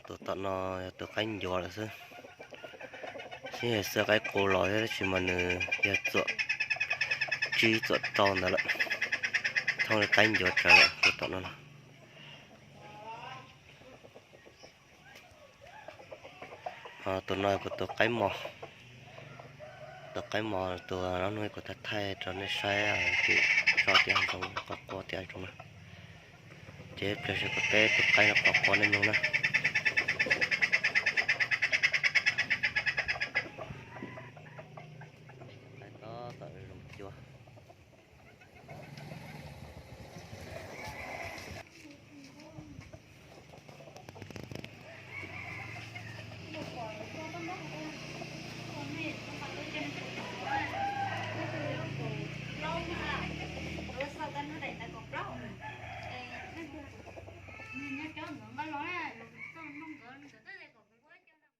Tus tom no yog tus qaib ncuav lawm xwb. Yeej yog xwb qaib qus los thiab tab sis mas nws yog txuam tsib txuam rau ntawd lawm. Thooj li qaib ncuav tsawv lawm tus tom no. Ho tus no kuv tus qaib mos, tus qaib mos tus no hnub no kuv thaij thaij rau nej saib, tso tias zoo, quaj quaj tias zoo na. Ces ib pliag kuv teb tus qaib no quaj quaj nej mloog na. Qaib tob tom zoo cua. Nyob cov ntawd npaj los na,